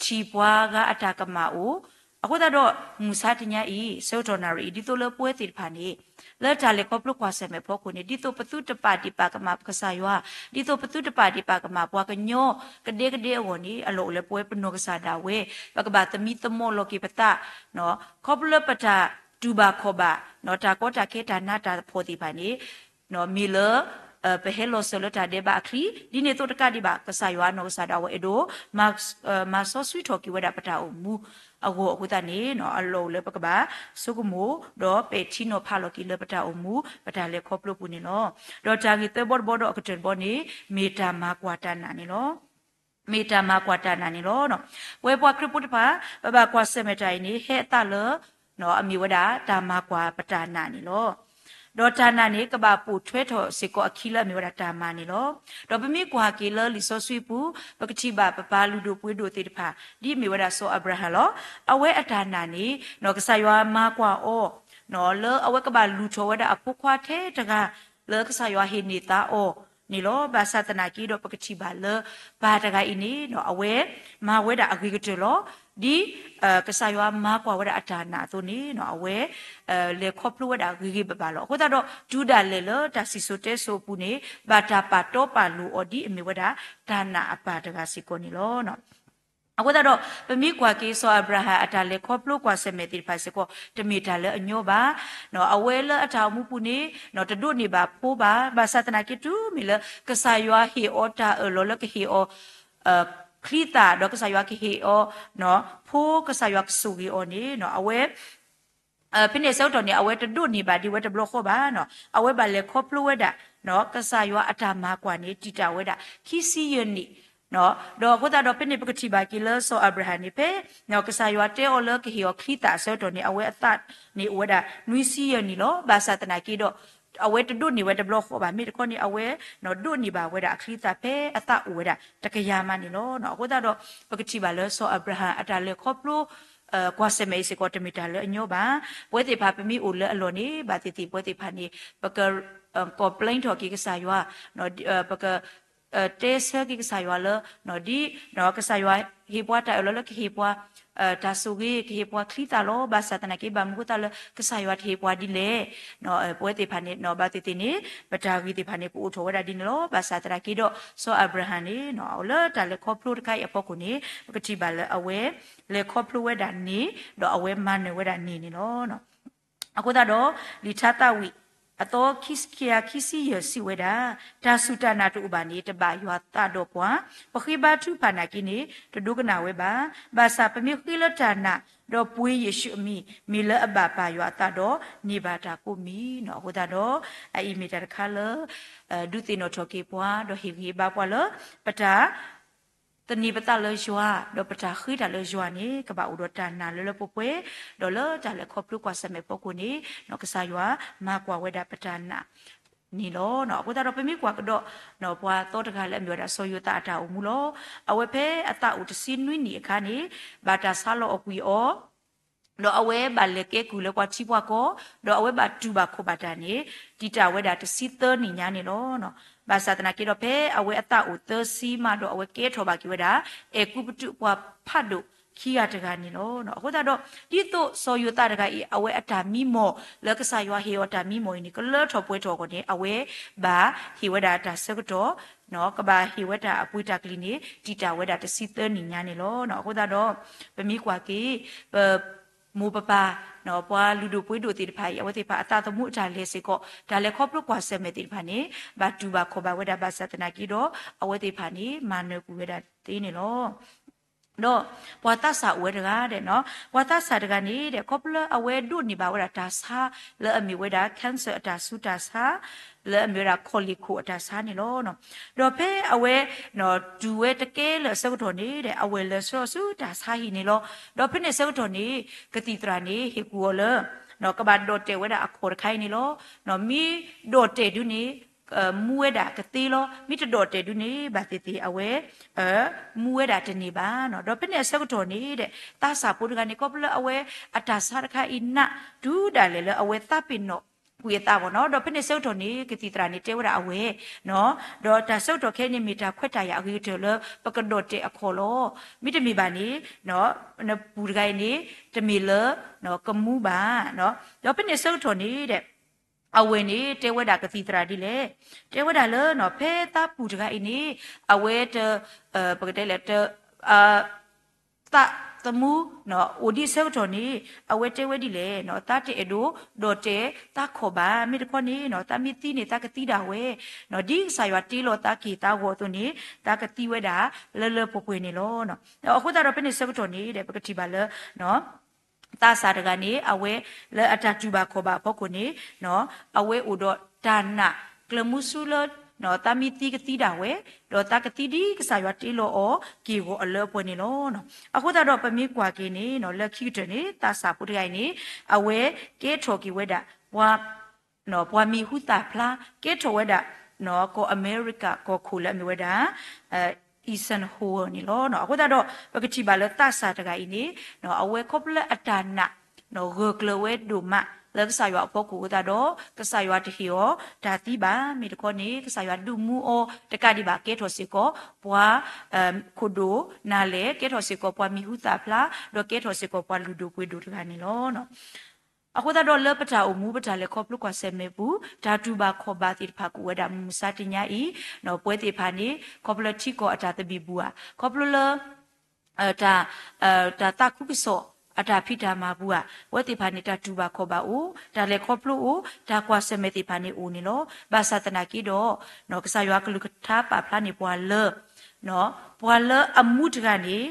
ထံၣ်ပှၤဂၤအတၢ်ကမၣ်အအိၣ်. အဃိသတးဒီး မုၢ်မဆါတနံၤအံၤ ဆၢကတီၢ်နၣ်ရံၣ်အံၤ ဒ်သိးလၢပဝဲသ့ၣ်တဖၣ်န့ၣ် လၢတၢ်လဲၤခီဖျိကွၢ်ဆၢၣ်မဲာ်ဖီခိၣ်န့ၣ် ဒ်သိးပသုတပာ်ဒ့ၣ်ပာ်ကမၣ်ပကစၢ်ယွၤ, ဒ်သိးပသုတပာ်ဒ့ၣ်ပာ်ကမၣ်ပှၤကညီ ကဒဲကဒဲအဂီၢ်န့ၣ် အလီၢ်အိၣ်လၢပဝဲပနီၢ်ကစၢ်ဒၣ်ဝဲ ပကဘၣ်သမံသမိးလီၤက့ၤပသး, ခီဖျိလၢပတၢ်တူၢ်ဘၣ်ခီၣ်ဘၣ် တၢ်ကီတၢ်ခဲတၢ်နးတၢ်ဖှီၣ်သ့ၣ်တဖၣ်န့ၣ် မ့ၢ်လၢ ပဟဲလီၤစၢၤလၢတၢ်ဒဲးဘးအချံ, ဒ်န့ၣ်အသိးတကးဒံးဘၣ် ကစၢ်ယွၤအနီၢ်ကစၢ်ဒၣ်ဝဲအဲၣ်ဒိး မၤစီဆှံထီၣ်က့ၤဝဲဒၣ်ပတၢ်အိၣ်မူအဂီၢ်အဃိသတးန့ၣ် အလီၢ်အိၣ်လၢပကဘၣ်ဆိကမိၣ် ဒီးပဲာ်ထံနီၤဖးလီၤက့ၤလၢပတၢ်အိၣ်မူ ပတၢ်လဲၤခီဖျိပူၤန့ၣ်လီၤ. ဒီးတၢ်ဂ့ၢ်သၢဘီတဘီဒီးအကတၢၢ်တဘီန့ၣ် မ့ၢ်တၢ်မၤကွၢ်တၢ်နာ်န့ၣ်လီၤ. မ့ၢ်တၢ်မၤကွၢ်တၢ်နာ်န့ၣ်လီၤ. ပဝဲပှၤခရံာ်ဖိတဖၣ် ပဘၣ်ကွၢ်ဆၢၣ်မဲာ်တၢ်အံၤန့ၣ် ဟဲအသးလၢ အမ့ၢ်ဝဲဒၣ်တၢ်မၤကွၢ်ပတၢ်နာ်န့ၣ်လီၤ. ဒီးတၢ်နာ်န့ၣ် ကဘၣ်ပိာ်ထွဲထီၣ်စ့ၢ်ကီးအခံလၢအမ့ၢ်ဝဲဒၣ်တၢ်မၤန့ၣ်လီၤ. ဒီးပမ့ၢ်ကွၢ်က့ၤလၢလံာ်စီဆှံပူၤ ပကထံၣ်ဘၣ်ပပၢ်လုၢ်ဒိၣ်ပှ့ၤဒိၣ်သ့ၣ်တဖၣ် ဒ်အမ့ၢ်ဝဲဒၣ်စီၤအၤဘြၤဟၣ်လီၤ. အဝဲအတၢ်နာ်န့ၣ် ကစၢ်ယွၤမၤကွၢ်အီၤ လၢအဝဲကဘၣ်လုၢ်ထီၣ်ဝဲဒၣ်အဖိခွါထဲတဂၤ လၢကစၢ်ယွၤဟ့ၣ်န့ၢ်သါအီၤန့ၣ်လီၤ. ဘၣ်ဆၣ်သနာ်က့ဒီး ပကထံၣ်ဘၣ်လၢ ပၢ်တဂၤအံၤန့ၣ် အဝဲမၤဝဲဒၣ်အဂ့ၤကတၢၢ်လီၤ. ဒ်ကစၢ်ယွၤမၤကွၢ်ဝဲဒၣ်အတၢ်နာ်အသိးန့ၣ် အဝဲ လဲၤခီဖျိဝဲဒၣ်ဂ့ၤဂ့ၤဘၣ်ဘၣ်လီၤ. အဃိသတးဒီး တုၤဒၣ်လဲာ်လၢတၢ်စံၣ်စိၤတဲစိၤအပူၤန့ၣ် ဘၣ်တၢ်ပာ်တီပာ်လိၤအီၤဒ်အမ့ၢ်ဝဲဒၣ် တၢ်နာ်အပၢ်တဂၤစ့ၢ်ကီးန့ၣ်လီၤ. အဃိသတးဒီး ပမ့ၢ်ကွၢ်က့ၤစီၤအၤဘြၤဟၣ်အတၢ်လဲၤခီဖျိကွၢ်ဆၢၣ်မဲာ်သ့ၣ်တဖၣ်စ့ၢ်ကီး တမ့ၢ်တၢ်လၢအညီဘၣ်. အဝဲလၢအတၢ်အိၣ်မူပူၤန့ၣ် တဒိးန့ၢ်ဘၣ်ဖိဘၣ်. ဘၣ်ဆၣ်သနာ်က့တုၤမ့ၢ်လၢ ကစၢ်ယွၤဟ့ၣ်အီၤတၢ်အၢၣ်လီၤလၢကဟ့ၣ်အီၤ ချံသၣ် ဒီးကစၢ်ယွၤကဟ့ၣ်အီၤ ဖိကစၢ်ယွၤကဆိၣ်ဂ့ၤအီၤန့ၣ် အဝဲ ဖဲန့ၣ်အဆၢကတီၢ်န့ၣ် အဝဲတဒိးန့ၢ်ဘၣ်ဒ်ဝဲတဘျီဃီဘၣ်. အဝဲဘၣ်လဲၤခီဖျိဝဲဒၣ် ကစၢ်ယွၤအတၢ်မၤကွၢ်န့ၣ် တံာ်တာ်ဝဲဒၣ် ခံဆံယဲၢ်နံၣ် ဒီးအဃိသတးဒီး ဖဲန့ၣ်ပကထံၣ်ဘၣ်က့ၤလၢစီၤအၤဘြၤဟၣ်န့ၣ် ဖဲ ကစၢ်ယွၤတဲအီၤလၢကဟ့ၣ်အီၤချံသၣ်အဆၢကတီၢ်န့ၣ် အဝဲအသးန့ၣ်အိၣ်ဝဲဒၣ် နွံဆံယဲၢ်နံၣ်လီၤ. ဘၣ်ဆၣ်သနာ်က့ဒီး အဝဲတဒိးန့ၢ်ဝဲတဘျီဃီဘၣ်. မ့ၢ်တခီန့ၣ် အဝဲဒိးန့ၢ်ဘၣ်ဝဲဒၣ်အချံသၣ်ဖဲအသးအိၣ်ဝဲဒၣ်တကယၤမးန့ၣ်လီၤ. အဃိသတးဒီး ပကထံၣ်ဘၣ်လၢစီၤအၤဘြၤဟၣ်အတၢ်လဲၤခီဖျိ ကွၢ်ဆၢၣ်မဲာ်အံၤစ့ၢ်ကီး တမ့ၢ်တၢ်လၢအညီဘၣ်. ပဝဲသ့ၣ်တဖၣ်ပမ့ၢ်အိၣ်လၢအလီၢ်န့ၣ် ဘၣ်သ့ၣ်သ့ၣ်ပဝဲသ့ၣ်တဖၣ်န့ၣ် ပက complain ထီၣ်က့ၤကစၢ်ယွၤ ပက တဲဆၢက့ၤကစၢ်ယွၤလၢ ဒ် ကစၢ်ယွၤဟ့ၣ်ပှၤတၢ်အၢၣ်လီၤလၢကဟ့ၣ်ပှၤ တၢ်ဆိၣ်ဂ့ၤ ကဟ့ၣ်ပှၤချံသၣ်လီၤ. ဘၣ်ဆၣ်သနာ်က့ ဘၣ်မနုၤအဃိသတးလၢကစၢ်ယွၤတဟ့ၣ်ပှၤဒ်လဲၣ်. ပဝဲသ့ၣ်တဖၣ်န့ၣ် ဘၣ်သ့ၣ်သ့ၣ်န့ၣ် ပတၢ်ဂ့ၢ်သ့ၣ်တဖၣ်န့ၣ် ကအိၣ်ထီၣ်ဝဲဒၣ်ဒ်န့ၣ်လီၤ. ဘၣ်ဆၣ်သနာ်က့ဒီး စီၤအၤဘြၤဟၣ်န့ၣ် လၢတၢ်လဲၤခီဖျိတခါအံၤအဖီခိၣ်န့ၣ် ပကထံၣ်ဘၣ်လၢအဝဲ လဲၤခီဖျိဝဲဒၣ်န့ၣ် ဒီးအဝဲမၤနၢၤဝဲဒၣ်န့ၣ်န့ၣ်လီၤ. အဃိသတးဒီး လံာ်ထါသးဝံၣ် အသီခံဆံယဲၢ်စံးဝဲဒၣ်, တၢ်စူၢ်တၢ်နာ်တအိၣ်ဘၣ်န့ၣ် တဘၣ်ယွၤသးဒီးပှၤ, ပဃ့ဘါထုကဖၣ်နာ်က့န့ၣ် တဒိကနၣ်ဝဲဘၣ်. ဘၣ်ဆၣ်ပမ့ၢ်ဃ့လၢတၢ်နာ်, ဒီးပှ့ၤယ့ၣ်ၡူးအမံၤ, မ့ၢ်လၢအဘၣ်ပာ်ယွၤအသးဒီးန့ၢ်ဘၣ်တၢ်ကိးမံၤန့ၣ်လီၤ. အဃိသတးဒီး အအံၤမ့ၢ်တၢ်တခါလၢ ဒုးသ့ၣ်နီၣ်ထီၣ်က့ၤပှၤ, ဒီးဟ့ၣ်ဂံၢ်ဟ့ၣ်ဘါပှၤလၢ ပတၢ် သန့ၤပသးလၢယွၤ, ဒီးပတၢ်ဃ့တၢ်လၢယွၤန့ၣ် ကဘၣ်အိၣ်ဒီးတၢ်နာ်လၢလၢပှဲၤပှဲၤ, ဒီးလၢတၢ်လဲၤခီဖျိကွၢ်ဆၢၣ်မဲာ်ဖီခိၣ်န့ၣ် ကစၢ်ယွၤမၤကွၢ်ဝဲဒၣ်ပတၢ်နာ်န့ၣ်လီၤ. အဃိသတးဒီးပမ့ၢ်ကွၢ်ကဒီး ပှၤသီတဂၤလၢအမ့ၢ်ဝဲဒၣ်စီၤယိၤသးအတၢ်အိၣ်မူလီၤ. အဝဲဖဲအသးအိၣ်တဆံနွံနံၣ်အခါန့ၣ် ဘၣ်တၢ်ဆါလီၤအီၣ်ကွံာ်အီၤ ဒီးအဝဲဘၣ်လဲၤကဲကုၢ်လၢပှၤထံပှၤကီၢ်, ဒီးအဝဲဘၣ်တူၢ်ဘၣ်ခီၣ်ဘၣ်တၢ်န့ၣ် တံာ်တာ်ဝဲဒၣ်တဆံသၢနံၣ်ညါန့ၣ်လီၤ. ဘၣ်ဆၣ်သနာ်က့ဒီး ဖဲအဝဲအသးအိၣ်သၢဆံမးဒီး အဝဲကဲထီၣ်ဘၣ်က့ၤဝဲဒၣ် အဲၤကူပတူးပှၤဖးဒိၣ်ခံဂၤတဂၤန့ၣ်လီၤ. အဃိသတးဒီး ဒ်သိးစီၤယိၤသးတဂၤအံၤ အဝဲအတၢ်မံမီၢ်လၢကစၢ်ယွၤဟ့ၣ်အီၤတၢ်မံမီၢ်အံၤန့ၣ် ကလၢထီၣ်ပှဲၤထီၣ်အဂီၢ်န့ၣ် အဝဲဘၣ်ဟ့ၣ်ဝဲဒၣ်တၢ်ဆၢကတီၢ် ကဘၣ်ဟ့ၣ်ဝဲဒၣ်အပှ့ၤတၢ်ကလံၤန့ၣ် တံာ်တာ်ဝဲဒၣ်တဆံသၢနံၣ်ညါန့ၣ်လီၤ. အဃိသတးဒီး ပမ့ၢ်ကွၢ်က့ၤ ပမိၢ်ပပၢ် ပှၤလုၢ်ဒိၣ်ပှ့ၤဒိၣ်သ့ၣ်တဖၣ်အံၤ အဝဲသ့ၣ်တဖၣ်အသးသမူအတၢ်လဲၤစ့ၢ်ကီး တၢ်လဲၤခီဖျိကွၢ်ဆၢၣ်မဲာ်သ့ၣ်တဖၣ်န့ၣ် ဘၣ်တူၢ်ဘၣ်ခီၣ်ဘၣ်ဝဲဒၣ်ဘၣ်ဆၣ်သနာ်က့ဒီး အဝဲသ့ၣ်တဖၣ်န့ၣ် မၤနၢၤကွံာ်ဝဲဒၣ်သ့န့ၣ်လီၤ. ဒီးပှၤသးစၢ်အိၣ်ဝဲတဂၤဒဲးနီၤ, ပှၤသးစၢ်တဂၤန့ၣ်ဒဲး ခီဖျိလၢအဝဲဒိးန့ၢ်ဘၣ်ဝဲဒၣ်တၢ်ဆါလၢအမ့ၢ်ဝဲဒၣ် cancer အတၢ်ဆူးတၢ်ဆါ, လၢအမ့ၢ်ဝဲဒၣ်ခီၣ်လ့ၢ်ခိၣ်အတၢ်ဆါန့ၣ်လီၤ. ဒီးဖဲအဝဲ တူၢ်ဝဲတကဲလၢာ်အဆၢကတီၢ်န့ၣ်ဒဲး အဝဲၢ်လၢာ်ဆှၢဆူတၢ်ဆါဟံၣ်န့ၣ်လီၤ. ဒီးဖဲန့ၣ်အဆၢကတီၢ်န့ၣ် ကသံၣ်သရၣ်န့ၣ် ဟ့ၣ်ကူၣ်အီၤလၢ ကဘၣ်ဒီၣ်တဲာ်ဝဲဒၣ်အခီၣ်တခါအံၤန့ၣ်လီၤ. မ့ၢ်ဒီၣ်တဲာ်ဒုန့ၣ် မူဝဲဒၣ်ကသ့လီၤ. မ့ၢ်တဒီၣ်တဲာ်ဒုန့ၣ် ဘၣ်သ့ၣ်သ့ၣ်အဝဲ မူဝဲဒၣ်တန့ၢ်ဘၣ်နီၤ. ဒီးဖဲန့ၣ်အဆၢကတီၢ်န့ၣ်ဒဲး သးစၢ်ဖိတဂၤန့ၣ် ခီဖျိလၢအဝဲအတၢ်ဆါတခါအံၤနး တုၤဒၣ်လဲာ်လၢအဝဲသးပ့ၤနီၣ်ကွံာ်အသးဘၣ်နီၤ. ဒီးဖဲန့ၣ်အဆၢကတီၢ်န့ၣ် ကသံၣ်သရၣ်န့ၣ် တဲဝဲဒၣ်အဝဲ ဒီးတၢ်ဆၢကတီၢ်ခဲအံၤန့ၣ် မ့ၢ်တၢ်ခွဲးတၢ်ယာ်အဂ့ၤကတၢၢ်လၢ ပကဒီၣ်တဲာ်အခီၣ်လီၤ. မ့တမ့ၢ်ဘၣ်န့ၣ် နပူၤတဂၤအံၤန့ၣ် တမ့ၢ်လၢ ကမူဘၣ်. ဒီးဖဲန့ၣ်အဆၢကတီၢ်န့ၣ်ဒဲး အဝဲၢ်န့ၣ် တဲဝဲဒၣ်ကသံၣ်သရၣ်ဒ်လဲၣ်, တဲဝဲဒၣ်လၢ ဖဲသးပူၤတဂၤအံၤန့ၣ် အဝဲတ ပကတဲလဲၣ် တ သးသမူ အိၣ်ဒ်အဆၢကတီၢ်န့ၣ် အဝဲတဲဝဲဒ်လဲၣ်, သးတအဲၣ်ဒိးဒီၣ်တဲာ်သးခီၣ်ဘၣ်. မ့ၢ်တခီန့ၣ် သးမ့ၢ်သံန့ၣ် သးကသံဒၣ်ဝဲ, ဒ်ကစၢ်ယွၤတ့လီၤသးက့ၢ်သးဂီၤအသိးန့ၣ် သးကသံဝဲဒၣ်လၢလၢပှဲၤပှဲၤန့ၣ်လီၤ. အဃိသတးဒီး ဖဲန့ၣ်အဆၢကတီၢ်န့ၣ်ဒီး ပကထံၣ်ဘၣ်လၢ သးစၢ်တဂၤန့ၣ် အဝဲလၢအတၢ်တူၢ်ဘၣ်ခီၣ်ဘၣ်အဖီခိၣ်န့ၣ် အဝဲအိၣ်ဒီးတၢ်နာ်ကျၢၤမူဆူလၢ သးမ့ၢ်သံကသံဒၣ်ဝဲ, ဒီးသးကသံဒ်ကစၢ်ယွၤတ့လီၤအီၤက့ၢ်ဂီၤအလၢအပှဲၤန့ၣ်လီၤ. အဃိသတးဒီး ပမ့ၢ်ကွၢ်က့ၤန့ၣ် လၢခံကတၢၢ်န့ၣ် သးစၢ်ဖိတဂၤအံၤန့ၣ် အဝဲကဲထီၣ်က့ၤဝဲဒၣ် ပှၤ ပှၤမံၤဟူသၣ်ဖျါ ကဲထီၣ်ဝဲဒၣ် ကီၢ်အမဲရကၤကီၢ်ခိၣ်လၢအမ့ၢ်ဝဲဒၣ် Eisenhower န့ၣ်လီၤ. အဃိသတးဒီး ပကထံၣ်ဘၣ်လၢသးစၢ်တဂၤအံၤန့ၣ် အဝဲခီဖျိလၢအတၢ်နာ် ဂၢၢ်ကျၢၤဝဲဒိၣ်မး လၢကစၢ်ယွၤအဖီခိၣ်အဃိသတးဒီး ကစၢ်ယွၤတဟ့ၣ်အီၤတၢ်သံဘၣ်. မ့ၢ်တခီန့ၣ် ကစၢ်ယွၤဒုးမူအီၤတကးဒံးဘၣ် ကဲထီၣ်စ့ၢ်ကီး ပှၤ ခိၣ်ဒိၣ်နၤလဲၣ်, ကဲထီၣ်စ့ၢ်ကီးပှၤမံၤဟူသၣ်ဖျါ, ဒီးကဲထီၣ်စ့ၢ်ကီးပှၤလုၢ်ဒိၣ်ပှ့ၤဒိၣ်တဂၤန့ၣ်လီၤ. အဃိသတးဒီးလၢပတၢ်အိၣ်မူပတၢ်လဲၤခီဖျိကွၢ်ဆၢၣ်မဲာ်ပူၤ တၢ်တူၢ်ဘၣ်ခီၣ်ဘၣ်သ့ၣ်တဖၣ်ကအိၣ်ဝဲဒၣ်မုၢ်မဆါတနံၤအံၤ, ပဝဲသ့ၣ်တဖၣ်န့ၣ် ခီဖျိလၢထံကီၢ်အတၢ်သဘံၣ်ဘုၣ်ဧါ, ခီဖျိလၢ တၢ် တၢ်သးခုကစီၣ်အတၢ်ဖံးတၢ်မၤပူၤဧါ, ပဝဲသ့ၣ်တဖၣ်န့ၣ် တၢ်တူၢ်ဘၣ်ခီၣ်ဘၣ်အိၣ်, တၢ်လဲၤခီဖျိအိၣ်, တၢ်ကွၢ်ဆၢၣ်မဲာ်သ့ၣ်တဖၣ်န့ၣ်အိၣ်န့ၣ်လီၤ. ဘၣ်ဆၣ်သနာ်က့ဒီး ကစၢ်ယွၤကလုၢ်ကထါပာ်ဖျါန့ၢ်ပှၤလၢ ပှၤလၢအမူတဂၤန့ၣ်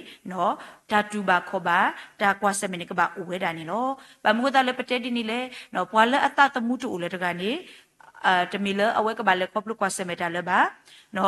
တၢ်တူၢ်ဘၣ်ခီၣ်ဘၣ် တၢ်ကွၢ်ဆၢၣ်မဲာ်န့ၣ် ကဘၣ်အိၣ်ဝဲဒၣ်န့ၣ်လီၤ. ဘၣ်မနုၤအဃိသတးလၢပတဲဒ်န့ၣ်လဲၣ်, ပှၤလၢအသးသမူတအိၣ်လၢၤတဂၤန့ၣ် တမ့ၢ်လၢအဝဲကဘၣ်လဲၤခီဖျိကွၢ်ဆၢၣ်မဲာ်တၢ်လၢၤဘၣ်.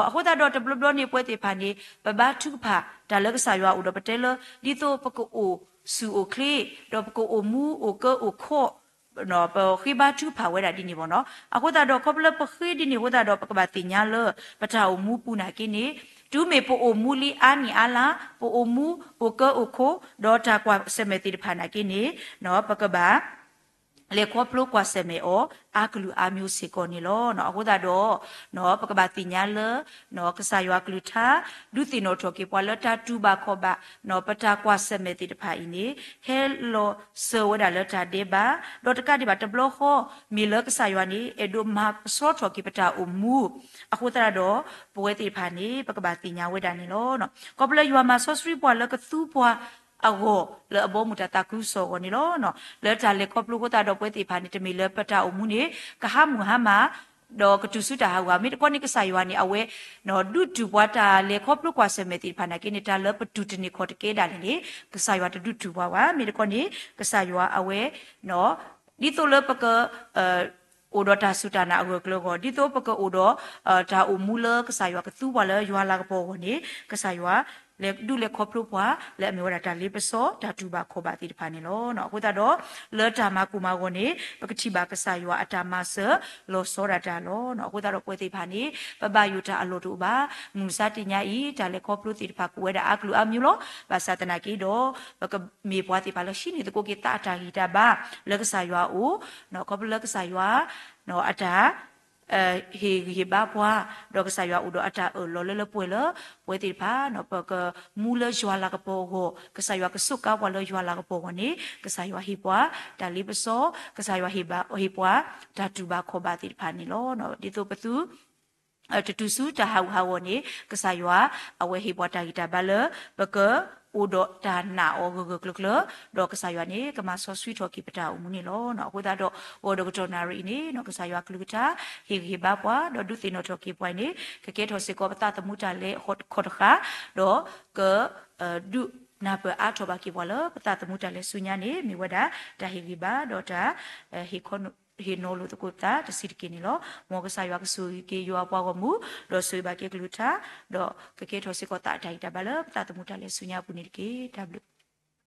အဃိသတးဒီးတဘျီဘျီန့ၣ် ပဝဲသ့ၣ်တဖၣ်န့ၣ် ပဘါထုကဖၣ်တၢ်လၢကစၢ်ယွၤအိၣ်ဒီးပတဲလၢ ဒ်သိးပကအိၣ်ဆူၣ်အိၣ်ချ့, ဒီးပကအိၣ်မူအိၣ်ကၢအိၣ်ခီၣ် ပဃ့ဘါထုကဖၣ်ဝဲဒၣ်ဒ်န့ၣ်ဘၣ်နီၤ. အဃိသတးဒီး ခီဖျိလၢပဃ့ဒ်န့ၣ်အဃိသတးဒီး ပကဘၣ်သ့ၣ်ညါလၢ ပတၢ်အိၣ်မူပူၤနာ်က့န့ၣ် တုၤမ့ၢ်ပအိၣ်မူလံအါနံၣ်အါလါ, ပအိၣ်မူအိၣ်ကၢအိၣ်ခီၣ် ဒီးတၢ်ကွၢ်ဆၢၣ်မဲာ်သ့ၣ်တဖၣ်နာ်က့န့ၣ် ပကဘၣ် လဲၤခီဖျိကွၢ်ဆၢၣ်မဲာ်အီၤ အါကလုာ်အါမျိုးစ့ၢ်ကီးန့ၣ်လီၤ. အဃိသတးဒီး ပကဘၣ်သ့ၣ်ညါလၢ ကစၢ်ယွၤကလုၢ်ကထါ ဒုးသ့ၣ်နီၣ်ထီၣ်က့ၤပှၤလၢတၢ်တူၢ်ဘၣ်ခီၣ်ဘၣ် ပတၢ်ကွၢ်ဆၢၣ်မဲာ်သ့ၣ်တဖၣ်အံၤန့ၣ် ဟဲလီၤစၢၤဝဲဒၣ်လၢတၢ်ဒဲးဘး, ဒီးတကးဒံးဘၣ်တဘျီဃီ မ့ၢ်လၢကစၢ်ယွၤန့ၣ် အဲၣ်ဒိးမၤကဆှီထီၣ်က့ၤပတၢ်အိၣ်မူ အဃိသတးဒီး ပဝဲသ့ၣ်တဖၣ်န့ၣ် ပကဘၣ်သ့ၣ်ညါဝဲဒၣ်န့ၣ်လီၤ. ခီဖျိလၢယွၤမၤစီဆှံပှၤလၢကသူပှၤအဂီၢ် လၢအဘီအမုၢ်တၢ်သးခုကစီၣ်အဂီၢ်န့ၣ်လီၤ. လၢတၢ်လဲၤခီဖျိအဃိသတးဒီး ပဝဲသ့ၣ်တဖၣ်န့ၣ် တမ့ၢ်လၢပတၢ်အိၣ်မူန့ၣ် ကဟးမုၢ်ဟါမး ဒီးကတုၤဆူတၢ်ဟးဂူာ်ဧါ, မ့ၢ်တခီန့ၣ် ကစၢ်ယွၤန့ၣ် အဝဲ ဒုးတုၢ်ပှၤတၢ်လဲၤခီဖျိကွၢ်ဆၢၣ်မဲာ်သ့ၣ်တဖၣ်နာ်က့န့ၣ် တၢ်လၢပတူၢ်တန့ၢ်ခီၣ်တကဲဒၣ်လဲာ်န့ၣ် ကစၢ်ယွၤတဒုးတုၢ်ပှၤဘၣ်. မ့ၢ်တခီန့ၣ် ကစၢ်ယွၤအဝဲ ဒ်သိးလၢပက အိၣ်ဒီးတၢ်စူၢ်တၢ်နာ်အဂၢၢ်အကျၢၤအဂီၢ်, ဒ်သိးပကအိၣ်ဒီး တၢ်အိၣ်မူလၢကစၢ်ယွၤကသူပှၤလၢယွၤလၤကပီၤအဂီၢ်န့ၣ် ကစၢ်ယွၤ ဒုးလဲၤခီဖျိပှၤ လၢအမ့ၢ်ဝဲဒၣ်တၢ်လ့ပစီ တၢ်တူၢ်ဘၣ်ခီၣ်ဘၣ်သ့ၣ်တဖၣ်န့ၣ်လီၤ. အဃိသတးဒီး လၢတၢ်မၤကိၢ်မၤဂီၤန့ၣ် ပကထံၣ်ဘၣ်ကစၢ်ယွၤအတၢ်မၤစၢၤလီၤဆီဒၣ်တၢ်လီၤ. အဃိသတးဒီးပဝဲသ့ၣ်တဖၣ်န့ၣ် ပဘၣ်ယိၣ်တၢ်အလီၢ်တအိၣ်ဘၣ်. မုၢ်မဆါတနံၤအံၤ တၢ်လဲၤခီဖျိသ့ၣ်တဖၣ်ကအိၣ်ဝဲဒၣ်အါကလုာ်အါမျိုးလီၤ. ဘၣ်ဆၣ်သနာ်က့ဒီး ပကမ့ၢ်ပှၤသ့ၣ်တဖၣ်လၢဟံးန့ၢ်သကိးက့ၤသးအတၢ်ဂံၢ်တၢ်ဘါ လၢကစၢ်ယွၤအအိၣ်, ခီဖျိလၢကစၢ်ယွၤ အတၢ် ဟ့ၣ်ဂံၢ်ဟ့ၣ်ဘါပှၤ, ဒီးကစၢ်ယွၤအိၣ်ဒီးအတၢ်အၢၣ်လီၤလၢလၢပှဲၤပှဲၤလၢ ပဝဲသ့ၣ်တဖၣ် ပကမူလၢယွၤလၤကပီၤအဂီၢ်, ကစၢ်ယွၤကစူးကါပှၤလၢယွၤလၤကပီၤအဂီၢ်န့ၣ် ကစၢ်ယွၤဟ့ၣ်ပှၤတၢ်လ့ပစီ, ကစၢ်ယွၤဟ့ၣ်ပှၤ ဟ့ၣ်ပှၤတၢ်တူၢ်ဘၣ်ခီၣ်ဘၣ်သ့ၣ်တဖၣ်န့ၣ်လီၤ. ဒ်သိးပသု တတုၤဆူတၢ်ဟးဂူာ်ဟးဂီၤန့ၣ် ကစၢ်ယွၤ အဝဲဟ့ၣ်ပှၤတၢ်ဂံၢ်တၢ်ဘါလၢ ပကအိၣ်ဒီးတၢ်နာ်အီၤဂၢၢ်ဂၢၢ်ကျၢၤကျၢၤ, ဒီးကစၢ်ယွၤန့ၣ် ကမၤစီဆှံထီၣ်က့ၤပတၢ်အိၣ်မူန့ၣ်လီၤ. အဃိသတးဒီး ဂီၤဒီးကတီၢ်နၣ်ရံၣ်အံၤန့ၣ် ကစၢ်ယွၤကလုၢ်ကထါ ဟ့ၣ်ဂံၢ်ဟ့ၣ်ဘါပှၤ ဒီးဒုးသ့ၣ်နီၣ်ထီၣ်က့ၤပှၤအံၤန့ၣ် ကကဲထီၣ်စ့ၢ်ကီးပသးသမူတၢ်လဲၤခီၣ်တဃာ်, ဒီးက ဒုး နၢ်ပၢၢ်အါထီၣ်ဘၣ်က့ၤပှၤလၢပသးသမူတၢ်လဲၤဆူညါန့ၣ် မ့ၢ်ဝဲဒၣ်တၢ်ဟ့ၣ်ဂံၢ်ဘါဒီးတၢ် ဟ့ၣ်နီၤလိာ်သကိးသးတဆံးတက့ၢ်န့ၣ်လီၤ. မ်ကစၢ်ယွၤကဆိၣ်ဂ့ၤက့ၤယွၤအပှၤဂီၢ်မုၢ် ဒီးဆိၣ်ဂ့ၤဘၣ်က့ၤကလုၢ်ကထါ ဒီးကကဲထီၣ်စ့ၢ်ကီးသးအတၢ်ဂံၢ်တၢ်ဘါလၢပသးသမူတၢ်လဲၤဆူညါအပူၤန့ၣ်တက့ၢ်. တၢ်ဘျုး